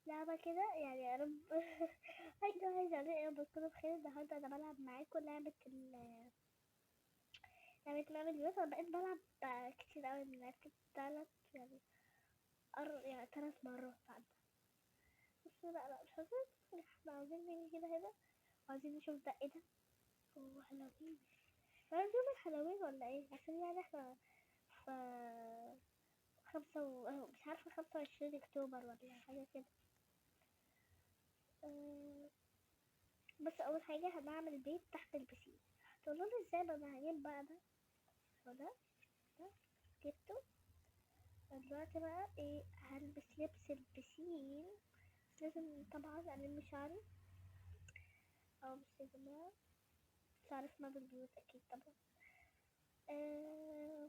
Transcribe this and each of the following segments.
لعبة كده يعني يا رب. hi guys، عاملين ايه؟ رب تكونوا بخير. النهارده انا بلعب معاكم لعبة لعبة معمل بيوت. انا بقيت بلعب كتير اوي، من لعبت تلات يعني يعني 3 مرات عدى. بس لا لا مش عايزين، احنا عاوزين نيجي كده هنا، عاوزين نشوف ده ايه ده. هو هالوين، عايزين يوم الهالوين ولا ايه؟ عشان يعني احنا في خمسة و مش عارفة 25 اكتوبر ولا حاجة كده. بس اول حاجة هنعمل بيت تحت البسين. تقولوا لي ازاي؟ ما انا هجيب بقى ده وده ده جبته. دلوقتي بقى ايه؟ هلبس لبس البسين، بس لازم طبعا الم شعري. بس يا جماعة مش عارف ما بالبيوت اكيد طبعا.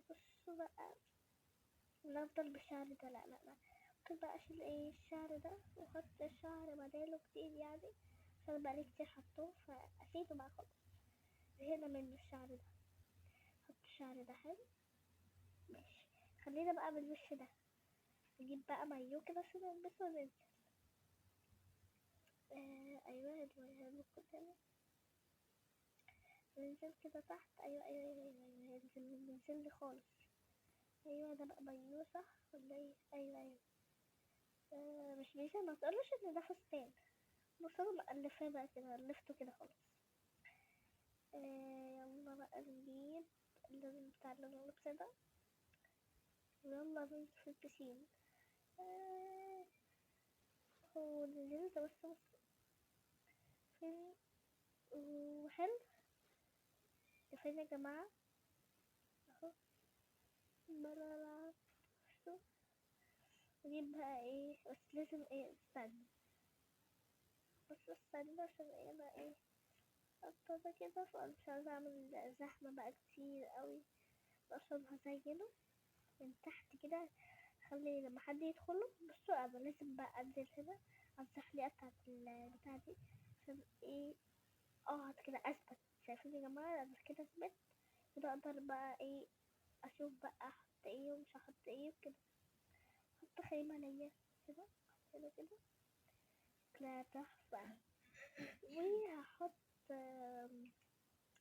بصوا بقى، نفضل بالشعر ده. لا لا لا، ممكن بقى اشيل ايه الشعر ده واحط الشعر بداله جديد يعني، عشان بقالي كتير حطوه فاسيبه بقى خالص. زهقنا منه الشعر ده، حط الشعر ده حلو ماشي. خلينا بقى بالوش ده، نجيب بقى مايو كده عشان نلبسه وننزل. ايوه المايو كده ننزل كده تحت. ايوه ايوه ايوه ايوه، ننزل لي خالص. ايوه ده بقى مايو صح ولا ايه؟ ايوه ايوه. مش بيزا، ما تقولوش ان ده فستان. بص انا مألفاه بقى كده، ألفته كده خالص. يلا بقى نجيب اللون بتاع اللون اللبس ده، ويلا ننزل في البسين. هو نزلت بس بص فين وحلو. ده فين يا جماعة؟ اهو بلا. نجيب بقى ايه؟ بس لازم ايه؟ استنى بس استنى عشان ايه بقى ايه احطه كده. فانا مش عايزة اعمل زحمة بقى كتير قوي، عشان هزينه من تحت كده، خلي لما حد يدخله. بصوا انا لازم بقى انزل هنا على الزحليقة بتاعت البتاع دي عشان ايه اقعد كده اثبت. شايفين يا جماعة؟ انا كده اثبت كده، اقدر بقى ايه اشوف بقى احط ايه ومش هحط ايه وكده. احط خيمة ليا كده كده كده، شكلها تحفة. وهحط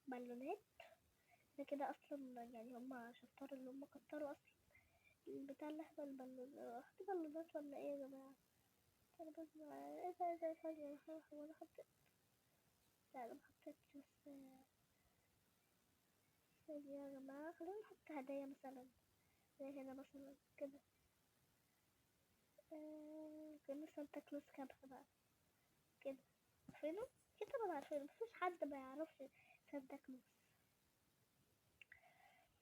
بالونات ده كده اصلا، يعني هما شطار اللي هما كتروا اصلا البتاع اللي احنا البالون. احط بالونات ولا ايه يا جماعة؟ انا بس ايه ده؟ ايه ده؟ ثانية، هو انا حطيت؟ لا انا محطيتش. بس ثانية يا جماعة، خلينا نحط هدايا مثلا زي هنا مثلا كده. كأن سانتا كلوز كابها بقى كده. عارفينه؟ كده طبعا عارفينه، مفيش حد ما يعرفش سانتا كلوز.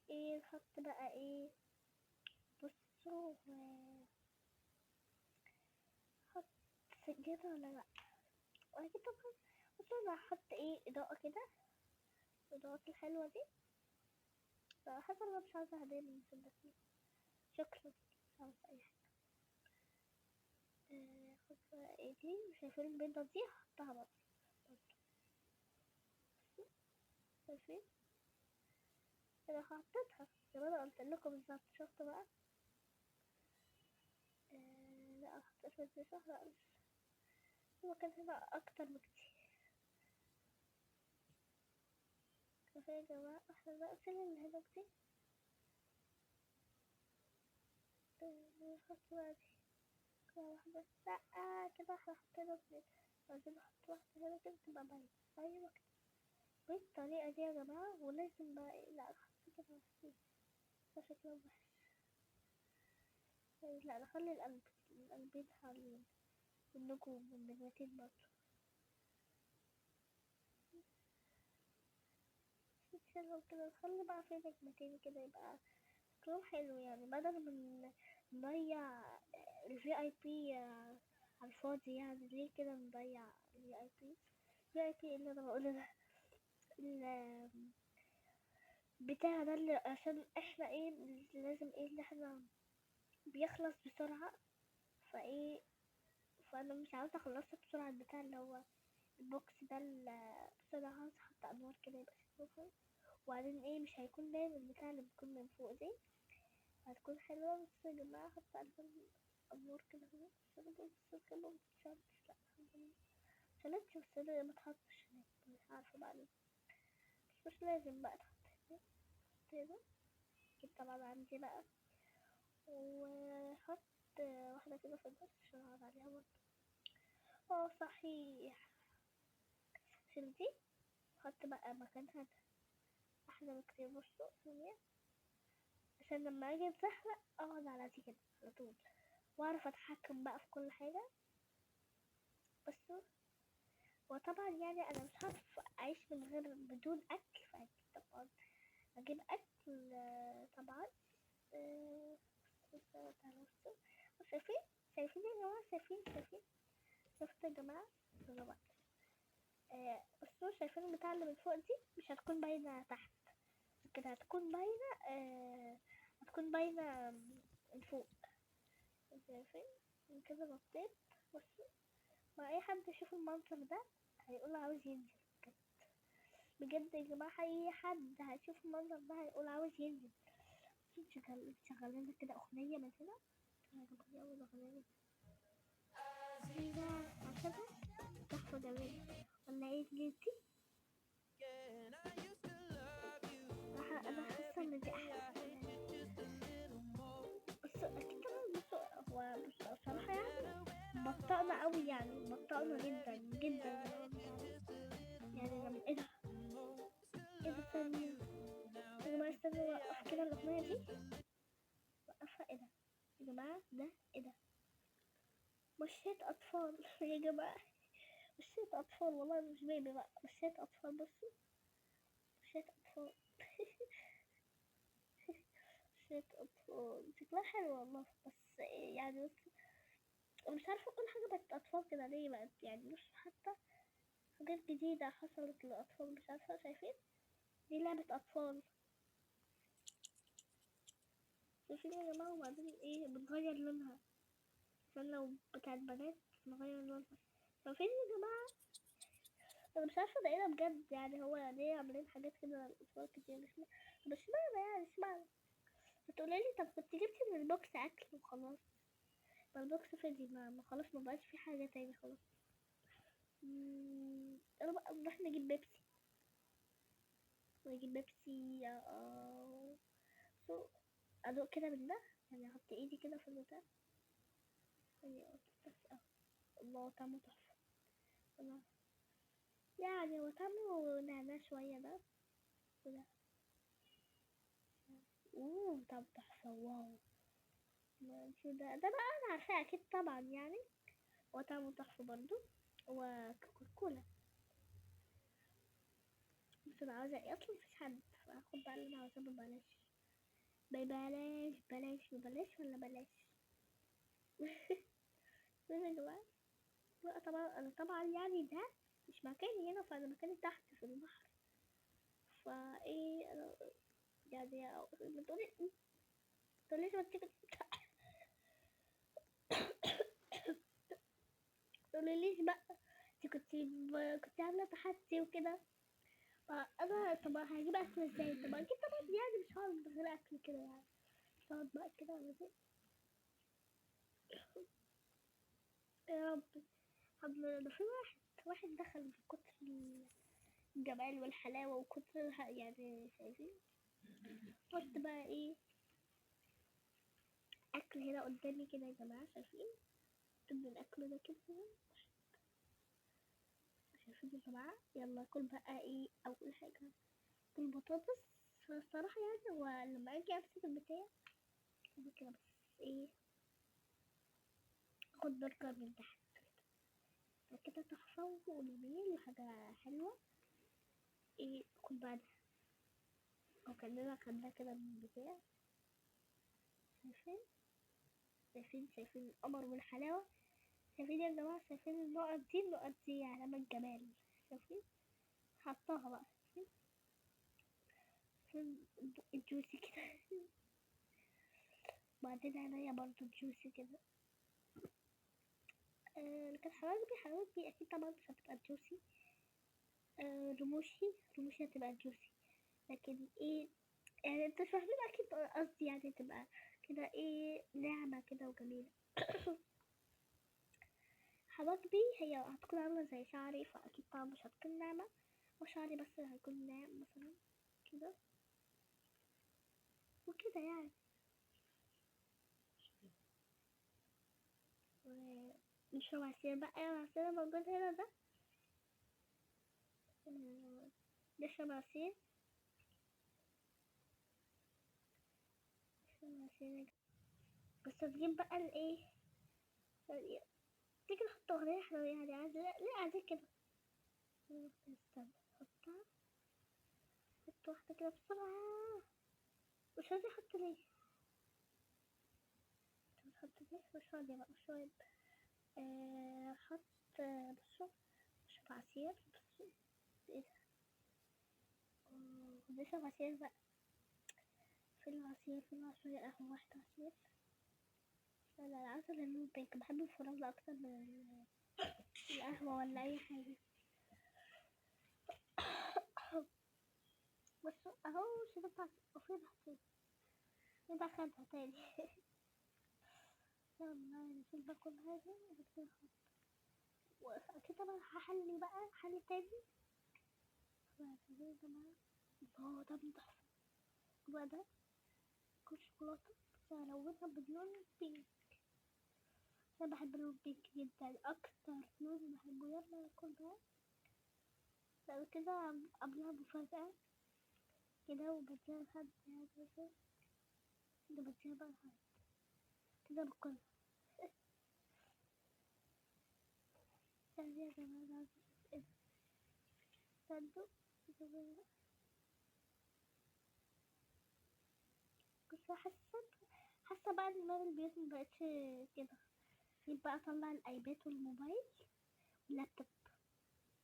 ايه نحط بقى ايه؟ بصوا نحط سجادة ولا لأ؟ وأكيد طبعا. بصوا انا هحط ايه اضاءة كده، الإضاءات الحلوة دي. حاسة انا مش عاوزة هدايا من سانتا كلوز، شكرا مش عاوزة اي حاجة. خد بقى ايه دي؟ شايفين البيضة دي؟ هحطها برضه. شايفين؟ انا حطيتها زي ما انا قلت لكم بالظبط. شفتوا بقى؟ لا حطيتها دي صح؟ لا مش هو كان هنا اكتر بكتير. كفايه يا جماعه، احنا بقى فين اللي هناك دي؟ نحط بقى دي كده واحده. لا كده احنا حطينا اتنين، عايزين نحط واحده هنا كده تبقى باينه. ايوه كده بالطريقه دي يا جماعه. ولازم بقى ايه؟ لا نحط كده واحدة. ده شكله وحش. لا نخلي القلبين حوالين والنجوم والنجمتين برضه. حلو كده. نخلي بقى في نجمتين كده يبقى شكلهم حلو يعني، بدل من نضيع ال VIP على الفاضي. يعني ليه كده نضيع ال VIP؟ VIP اللي انا بقوله ده بتاع ده اللي عشان احنا ايه لازم ايه اللي احنا بيخلص بسرعة، فايه فانا مش عاوزة اخلصه بسرعة. البتاع اللي هو البوكس ده بس انا عاوزة احط انوار كده يبقى شكله حلو. وبعدين ايه مش هيكون باين البتاع اللي بيكون من فوق دي، هتكون حلوة. بس يا جماعة احط الوان انوار كده هنا، بس كده ما بتتشالش. لا الحمد لله شالتش، بس انا ما اتحطش هناك، مش عارفه بقى ليه، بس مش لازم بقى اتحط هناك. هنا اكيد طبعا عندي بقى، وحط واحدة كده في النص عشان اقعد عليها برضه. صحيح، شيل دي وحط بقى مكانها ده احلى بكتير. بصوا ثانية، عشان لما اجي اتزحلق اقعد على دي كده على طول، واعرف اتحكم بقى في كل حاجة. بصوا، وطبعا يعني انا مش هعرف اعيش من غير بدون اكل، فاكيد طبعا اجيب اكل طبعا. تعالوا بصوا، شايفين؟ شايفين يا جماعة؟ شايفين؟ شايفين؟ شفتوا يا جماعة؟ يلا بقى. بصوا، شايفين البتاع اللي من فوق دي مش هتكون باينة تحت كده، هتكون باينة، هتكون باينة من فوق. شايفين؟ من كده نطيت. بصوا، ما اي حد يشوف المنظر ده هيقول عاوز ينزل بجد، بجد يا جماعة، اي حد هيشوف المنظر ده هيقول عاوز ينزل. شغال لنا كده اغنية من هنا، اول اغنية عارفها تحفة جميلة ولا ايه دي؟ انا حاسة ان دي احلى. بس اكيد طبعا، بصوا هو بصوا الصراحة يعني بطأنا قوي، يعني بطأنا جدا جدا يعني. لما ايه ده؟ ايه ده؟ استنى يا جماعة، استنوا وقف كده الأغنية دي، وقفها. ايه ده يا جماعة؟ ده ايه ده؟ مشيت أطفال يا جماعة، مشيت أطفال والله، مش بيبي بقى، مشيت أطفال. بصوا مشيت أطفال مشيت أطفال، شكلها حلو والله. بس يعني بس مش عارفة كل حاجة بقت أطفال كده ليه بقت يعني. بصوا حتى حاجات جديدة حصلت للأطفال مش عارفة. شايفين؟ دي لعبة أطفال، شايفين يا جماعة؟ وبعدين ايه، بتغير لونها عشان لو بتاعت بنات نغير لونها. شايفين يا جماعة؟ أنا مش عارفة ده ايه ده بجد يعني، هو ليه عاملين حاجات كده للأطفال كتير؟ مش معنى يعني، مش معنى. بتقولي لي طب كنت جبتي من ال box أكل وخلاص، ما ال box فاضي، ما خلاص ما بقاش في حاجة تاني خلاص. يلا بقى نروح نجيب بيبسي، نجيب بيبسي. أدوق كده من ده يعني، أحط إيدي كده في البتاع يعني، الله طعمه تحفة الله. يعني هو طعمه نعناع شوية ده وده، طعمه تحفة واو. شو ده؟ ده بقى أنا عارفاه أكيد طبعا يعني، هو طعمه تحفة برضو. هو كوكاكولا. بس أنا عاوزة إيه أصلا؟ مفيش حد، فهاخد بقى اللي أنا عاوزاه ببلاش ببلاش بلاش ببلاش ولا بلاش. فين يا جماعة؟ لا طبعا أنا طبعا يعني ده مش مكاني هنا، فأنا مكاني تحت في البحر. فإيه أنا يعني بتقولي تقوليش ما تيجي تقوليليش بقى انتي كنت عاملة تحدي وكده. فأنا طب هجيب أكل ازاي؟ طب أكيد طبعا يعني مش هقعد من غير أكل كده يعني، مش هقعد بقى كده ولا كده. يا رب الحمد لله. ده في واحد دخل من كتر الجمال والحلاوة وكتر يعني شايفين. حط بقى ايه أكل هنا قدامي كده يا جماعة، شايفين؟ من الأكل ده كده شايفين يا جماعة؟ يلا كل بقى ايه أول حاجة، كل بطاطس. فالصراحة يعني هو لما أجي أمسك البتاع كده كده بس ايه، أخد برجر من تحت كده كده تحفة وجميل وحاجة حلوة. ايه كل بقى ده، أو كأننا خدناه كده من البتاع. شايفين؟ شايفين؟ شايفين القمر والحلاوة؟ شايفين يا جماعة؟ شايفين النقط دي؟ النقط دي علامة الجمال. شايفين؟ حطاها بقى. شايفين؟ شايفين الجوسي كده. بعدين عينيا برضو جوسي كده. لكن حواجبي اكيد طبعا مش هتبقى جوسي. رموشي هتبقى جوسي، لكن ايه يعني انتوا مش فاهمين اكيد قصدي، يعني تبقى كده ايه ناعمة كده وجميلة. حواجبي هي هتكون عاملة زي شعري، فأكيد طبعا مش هتكون ناعمة، وشعري بس هيكون ناعم مثلا كده وكده يعني. ونشرب عصير بقى، العصير الموجود هنا ده، نشرب عصير، نشرب عصير. بس تجيب بقى الايه، تيجي نحط اغنية احنا يعني عايزين، ليه عايزين كده؟ استنى نحطها، نحط واحدة كده بسرعة. مش راضي احط ليه؟ طب نحط ليه؟ مش راضية بقى، مش راضية. حط، بصوا نشرب عصير. بصوا ايه ده؟ نشرب عصير بقى. فين العصير؟ فين العصير؟ اهو واحد عصير. لا لا، العسل اللون بينك. بحب الفراولة أكتر من القهوة ولا أي حاجة. بصوا أهو شربت عصير. وفين العصير؟ إيه ده؟ خدها تاني. يلا نشيل بقى كل حاجة وبعد كده نحط. وأكيد طبعا هحلي بقى، حل تاني. يا جماعة الله ده تحفة بقى، ده كل شوكولاتة بس هلونها باللون pink. أنا بحب اللون pink جدا، أكتر لون بحبه. يلا ناكل بقى. بعد كده قبلها مفاجأة كده، وبديها لحد يعني مثلا كده، بديها بقى لحد كده باكلها. استنى يا جماعة، أنا عايزة أشوف إيه ده. استنوا يا جماعة، بس حاسة بقى إن دماغ البيوت مبقتش كده. جيت بقى أطلع الأيباد والموبايل واللابتوب.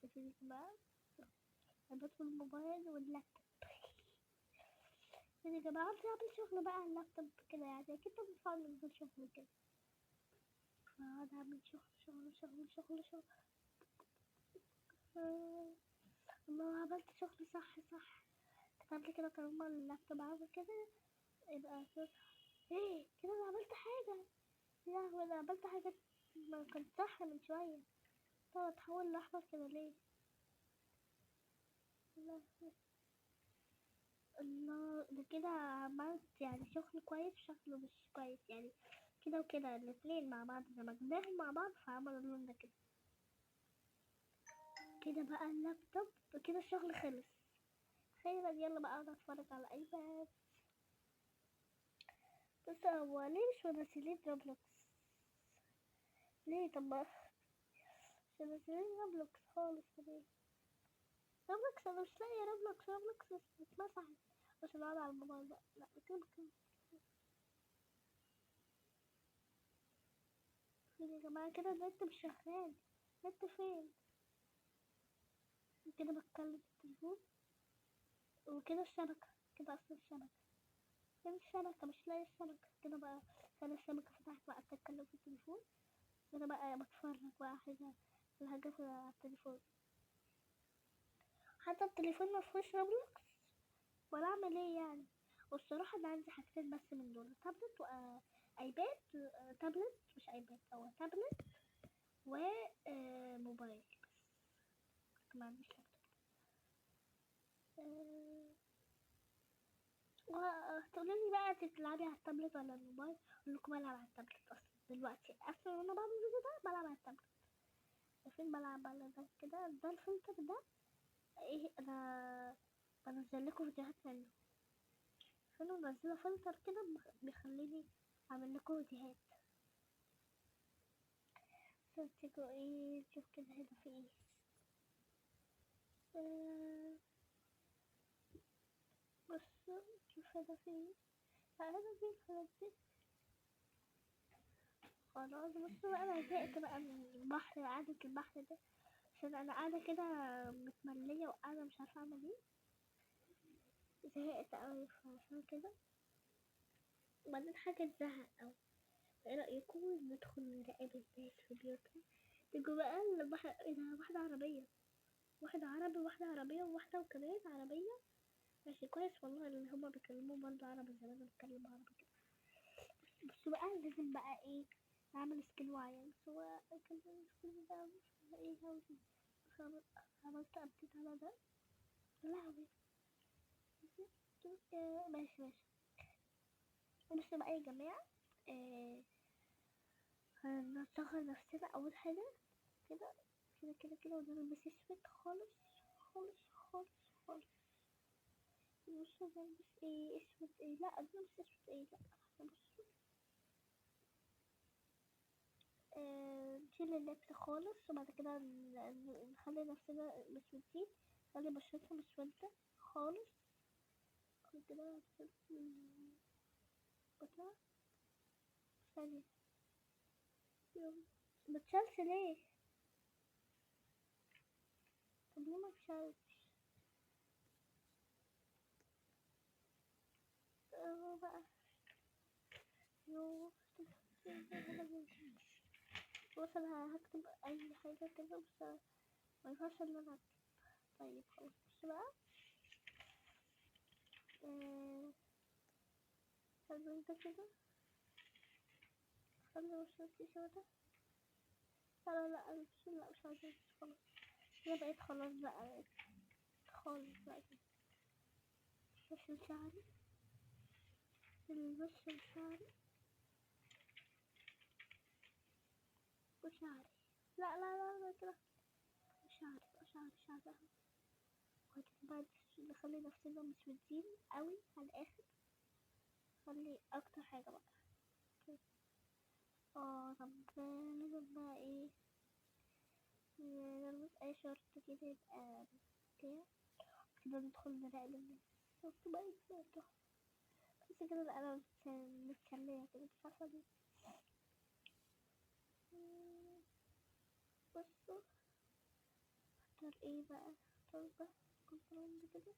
شايفين بقى الأيباد والموبايل واللابتوب. يا جماعة عاوزة أعمل شغل بقى على اللابتوب كده يعني، أكيد طبعا مش هقعد من غير شغل كده. هقعد أعمل شغل شغل شغل شغل شغل. الله عملت شغل صح صح. كتبت كده طالما اللابتوب عامل كده يبقى كده. ايه كده انا عملت حاجة. يا لهوي انا عملت حاجة ما كنت صح من شوية. طب اتحول لأحمر كده ليه؟ لا الله ده كده عملت شغل كويس وشغل مش كويس، يعني كده وكده الاتنين مع بعض، دمجناهم مع بعض فعملوا اللون ده كده. كده بقى اللابتوب كده الشغل خلص. خيرا يلا بقى اقعد اتفرج على ايباد. بس هو ليه مش منزلين روبلوكس؟ ليه؟ طب ما مش منزلين روبلوكس خالص ليه؟ روبلوكس انا مش لاقيه روبلوكس، روبلوكس اتمسحت عشان اقعد على الموبايل بقى. لا كده كده فين يا جماعه؟ كده النت مش شغال. النت فين؟ كده بتكلم في التليفون وكده الشبكه، كده اصلا الشبكه فين؟ الشبكه مش لاقي الشبكه. كده بقى كان الشبكه فتحت بقى اتكلم في التليفون. كده بقى بتفرج بقى حاجه الحاجه في على التليفون. حتى التليفون ما فيهوش روبلوكس ولا اعمل ايه يعني. والصراحه انا عندي حاجتين بس من دول، تابلت و ايباد، تابلت مش ايباد، هو تابلت و موبايل بس، ما عنديش لابتوب. وتقولوا لي بقى انت بتلعبي على التابلت ولا الموبايل؟ اقول لكم بلعب على التابلت اصلا دلوقتي، اصلا وانا بعمل الفيديو ده بلعب على التابلت. فين بلعب على ده كده؟ ده الفلتر ده ايه؟ انا بنزل لكم فيديوهات منه. فانا منزله فلتر كده بيخليني اعمل لكم فيديوهات. تيجوا ايه؟ نشوف كده هنا في ايه. بصوا شوف هنا في ايه. لا، هنا في الحاجات دي. خلاص بصوا بقى انا زهقت بقى من البحر، قعدة البحر ده، عشان انا قاعدة كده متملية وقاعدة مش عارفة اعمل ايه، زهقت اوي. فعشان كده وبعدين حاجة تزهق اوي. ايه رأيكم ندخل نراقب الناس في بيوتهم؟ تيجوا بقى البحر. ايه ده؟ واحدة عربية، واحدة عربي، واحدة عربية، وواحدة وكمان عربية. ماشي كويس والله اللي هما بيكلموا برضه عربي زي ما انا بتكلم عربي كده. بس بقى لازم بقى ايه نعمل skin معين. بس هو كان ال skin ده مش ايه، هو عملت update على ده. يا لهوي. ماشي ماشي. بس بقى يا جماعة، هنشغل نفسنا أول حاجة كده كده كده كده، ونلبس اسود خالص خالص خالص خالص. بصوا نلبس ايه؟ اسود ايه؟ لا نلبس اسود ايه؟ لا بصوا، نشيل اللبس خالص، وبعد كده نخلي نفسنا مسودين، نخلي بشرتنا مسودة خالص كده. بتاع ثانية ما تشالش ليه؟ طب ليه ما تشالش؟ اهو بقى. يوه، بص انا هكتب اي حاجة كده، بس ما ينفعش ان انا اكتب. طيب خلاص. بص بقى، خلي ده كده، خلي بشرتي سودا. لا لا لا، مش، لا مش عايزة خلاص كده، بقيت خلاص بقى، بقيت خالص بقى كده. بشيل شعري، بشيل شعري وشعري، لا لا لا لا كده، شعري بقى، شعري شعري اهو. وبعدين بقى نخلي نفسنا مسودين قوي على الاخر، خلي اكتر حاجة بقى. طب لازم بقى ايه، نلبس اي شورت كده يبقى بتاع كده، ندخل نراقب الناس. شفت بقى كده تحفة. بس كده بقى انا متسلية كده، مش عارفة ليه. بصوا اختار ايه بقى؟ اختار بقى كنترول كده.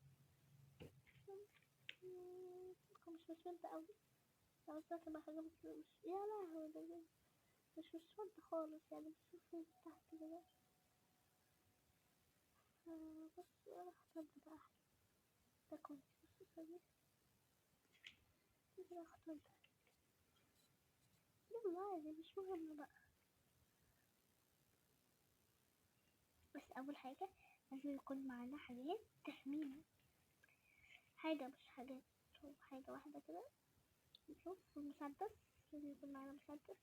مش مسودة اوي، لو بس هتبقى حاجة مش، يا لهوي ده مش مسودة خالص يعني. بشوف تحت كده. بص انا اختار ده بقى احلى، ده كويس. بص ثانية كده اختار ده. يلا عادي مش مهم بقى. بس اول حاجة لازم يكون معانا حاجات تحمينا، حاجة مش حاجات، هو حاجة واحدة كده. نشوف المسدس، لازم يكون معانا مسدس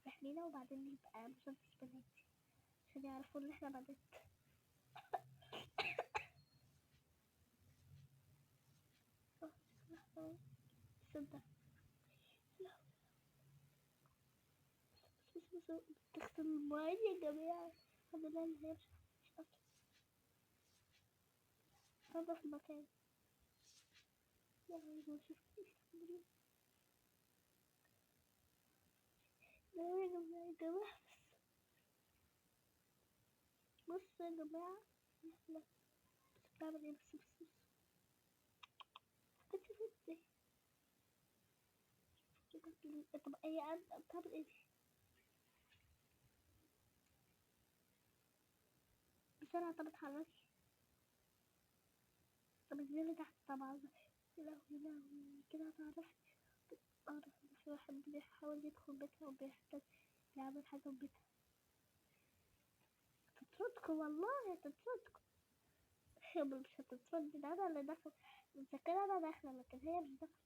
يحمينا، وبعدين يبقى مسدس بناتي عشان يعرفوا ان احنا بنات. صدق. لا بس بس بس بتغسل المواعين يا جماعة. الحمد لله ان هي مش اصلا تنظف المكان. يا لهوي ما شفتيش. لا يا جماعة، يا جماعة بس بصوا يا جماعة، لا لا بس بتعمل ايه؟ بس بس بس بتشوف ازاي؟ طب هي قاعدة بتعمل ايه دي؟ بسرعة، طب اتحركي، طب انزلي تحت. طبعا يا لهوي يا لهوي كده هتعرفي. اعرف ان في واحد بيحاول يدخل بيتها وبيحتاج يعمل حاجة في بيتها. هتطردكوا والله هتطردكوا. هي مش هتطرد، ده انا اللي داخله، متذكرة انا داخلة لكن هي مش داخلة.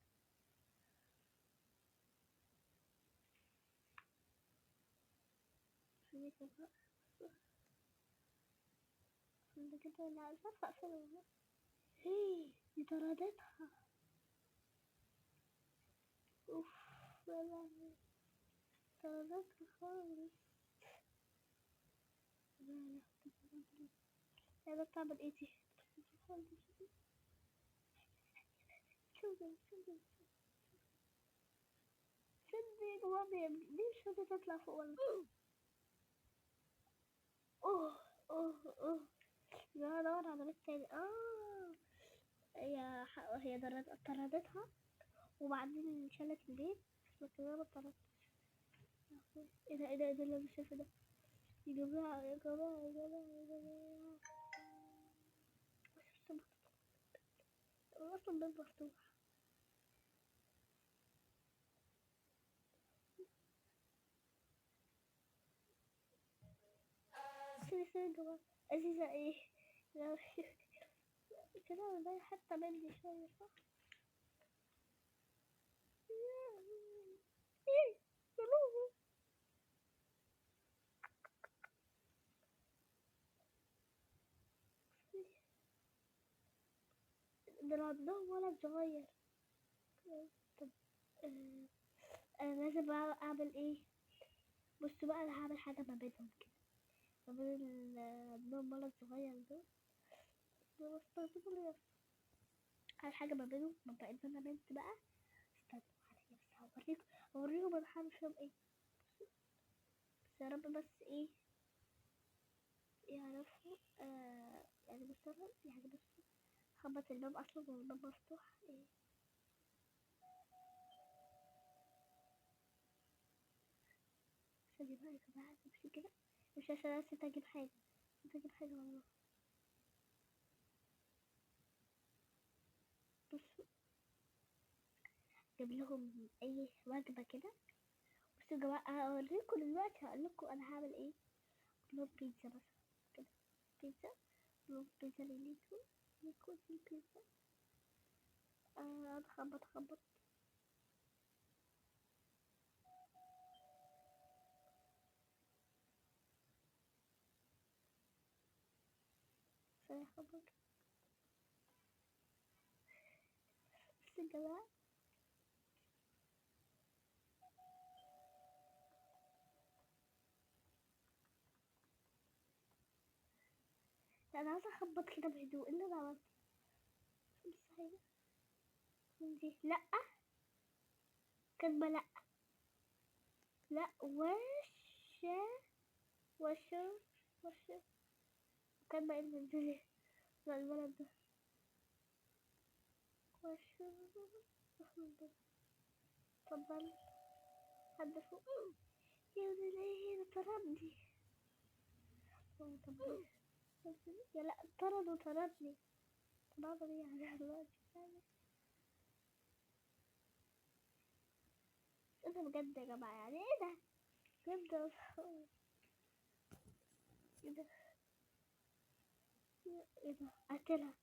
كده لا مش عارفة اقفله والله. هي دي طردتها. اوف يا لهوي طردتها خالص. لا لا لا لا بتعمل ايه دي؟ شد يا جماعة، ليه مش راضية تطلع فوق ولا؟ اوه اوه اوه يا دور على بيت تاني. هي طردتها وبعدين شالت البيت، لكن انا ما طردتش. ايه ده ايه ده ايه ده اللي انا شايفه ده يا جماعة يا جماعة يا جماعة يا جماعة. بس اصلا الباب مفتوح. لسه يا جماعة. عزيزة ايه؟ لا كده والله حتى مني شوية صح؟ ايه يا لهوي. ده عندهم ولد صغير. طب انا لازم بقى اعمل ايه؟ بصوا بقى انا هعمل حاجة ما بينهم كده، ما بين عندهم ولد صغير دول، دول استخدموا لي هعمل حاجة ما بينهم. ما بقيت انا بنت بقى. استنوا عليا بس هوريكم انا هعمل فيهم ايه. بس يا رب بس ايه يعرفوا. يعني بصوا، يعني بصوا خبط الباب اصلا والباب مفتوح. ايه ثانية بقى يا جماعة، امشي كده، مش عشان انا نسيت اجيب حاجة، نسيت اجيب حاجة والله. بصوا اجيب لهم اي وجبة كده. بصوا يا جماعة هوريكم دلوقتي، هقول لكم انا هعمل ايه. اجيب لهم بيتزا مثلا كده، بيتزا، اجيب لهم بيتزا ليكو، ليكو دي بيتزا. خبط خبط. خبط. بس يا جماعة انا عاوزة اخبط كده بهدوء. ايه اللي انا عملته؟ بس حاجة من دي. لأ كاتبة لأ، لأ وش وش وش كاتبة ايه من دي؟ لا الولد ده وش اتفضل حد فوق. يا ولد ايه ده طردني. طب يا لا طرد وطردني. طب اعمل ايه يعني دلوقتي؟ ايه ده بجد يا جماعة؟ يعني ايه ده بجد؟ ايه ده؟ ايه ده؟ قتلها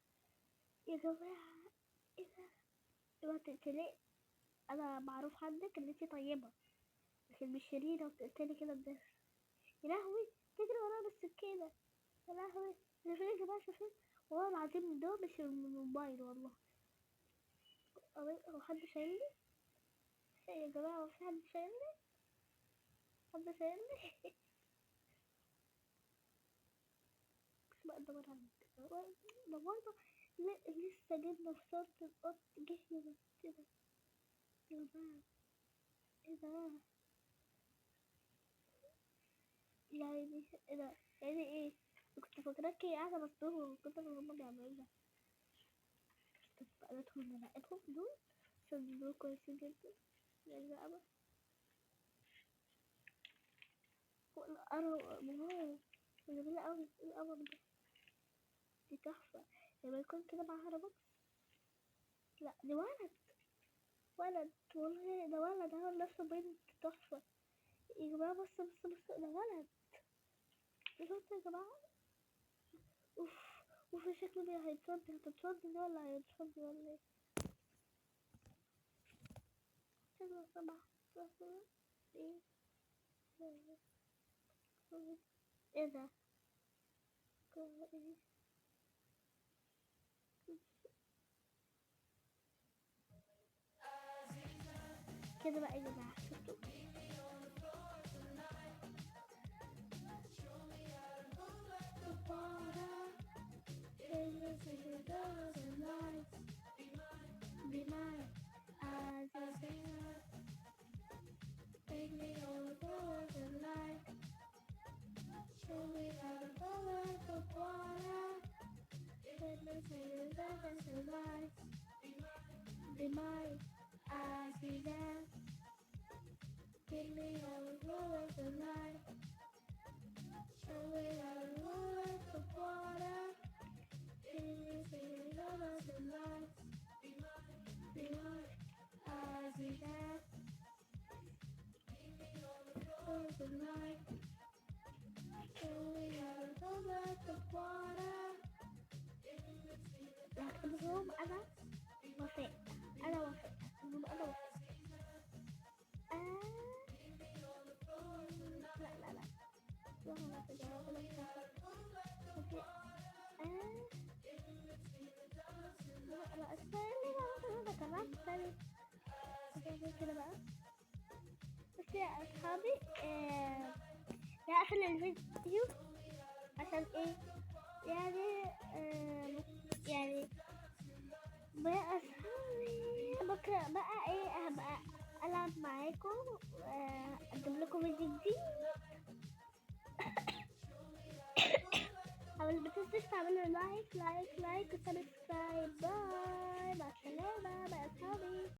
يا جماعة. ايه ده؟ اوعى تقتلي، انا معروف عندك ان انتي طيبة لكن مش شريرة وتقتلي كده الناس. يا لهوي تجري وراها بالسكينة. يا لهوي شوفين يا جماعة، شوفين والله العظيم ده مش الموبايل والله. هو حد شايلني يا جماعة؟ هو في حد شايلني؟ حد شايلني؟ بس بقى ندور على دورنا لسه جبنا في صورة القط جه كده يا جماعة. ايه ده يعني؟ ايه ده يعني؟ ايه كنت فاكراكي قاعدة مصدومة من كتر ما هما بيعملوا ده. طب بقى ندخل نراقبهم دول عشان دول كويسين جدا. يعني بقى والقمر واو جميلة أوي القمر ده، دي تحفة. لما يكون كده معاها روبوكس. لا دي ولد، ولد والله ده ولد عامل نفسه بنت تحفة يا جماعة. بصوا بصوا بصوا ده ولد. شفتوا يا جماعة؟ اوف اوف شكله ده هيتصدي، هتتصدي ده ولا هيتصدي ولا ايه؟ لو سمحت ايه ايه ده؟ كده بقى يا جماعة شفتوا؟ Be mine, I see that. Give me all the colors of life. Show me how to move like the water. Give me the colors of life. Be mine, I see that. Give me all the colors of life. water. هكتب لهم انا وفاء، انا وفاء، هكتب لهم انا وفاء. آه. لا لا لا لا لا لا وفاء. آه. لا لا، استني بقى، كمان استني كده بقى. بس يا اصحابي، هقفل الفيديو عشان ايه يعني بقى اصحابي، بكره بقى ايه هبقى العب معاكم واقدم لكم فيديو جديد. حاول ما تنسوش تعملوا like like like و subscribe. bye، مع السلامة، مع اصحابي.